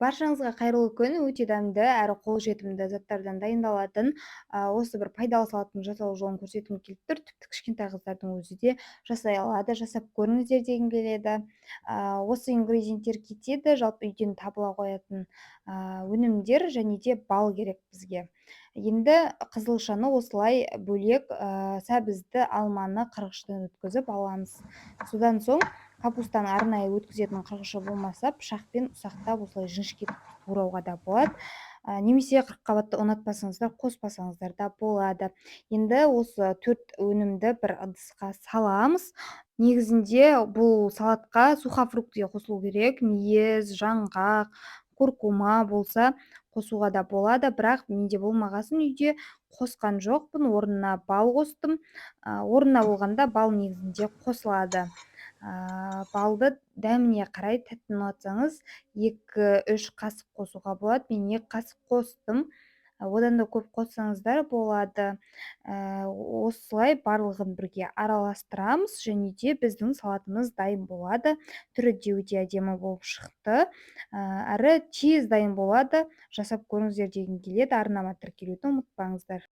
Баршаңызға қайырлы күн! Өте дәмді әрі қолжетімді заттардан дайындалатын осы бір пайдалы салаттың жасалу жолын көрсеткім келіп тұр. Тіпті кішкентай қыздардың өзі де жасай алады. Жасап көріңіздер дегім келеді. Осы ингредиенттер кетеді. Жалпы үйден табыла қоятын өнімдер және де бал керек бізге. Енді қызылшаны осылай бөлек, сәбізді, алманы қырғыштан өткізіп аламыз. Содан соң капустаны арнайы өткізетін қырғышы болмаса, пышақпен ұсақтап, осылай жіңішкетіп турауға да болады. Немесе қырыққабатты ұнатпасаңыздар, қоспасаңыздар да болады. Енді осы төрт өнімді бір ыдысқа саламыз. Негізінде бұл салатқа сухофрукты қосылу керек. Мейіз, жаңғақ, куркума болса, қосуға да болады, бірақ менде болмағасын, үйде қосқан жоқпын, орнына бал қостым. Орнына болғанда бал негізінде қосылады. Балды дәміне қарай, тәттіні ұнатсаңыз, 2-3 қасық қосуға болады. Мен 2 қасық қостым, одан да көп қоссаңыздар болады. Осылай барлығын бірге араластырамыз және де біздің салатымыз дайын болады. Түрі де өте әдемі болып шықты, әрі тез дайын болады. Жасап көріңіздер дегім келеді. Арнама тіркелуді ұмытпаңыздар.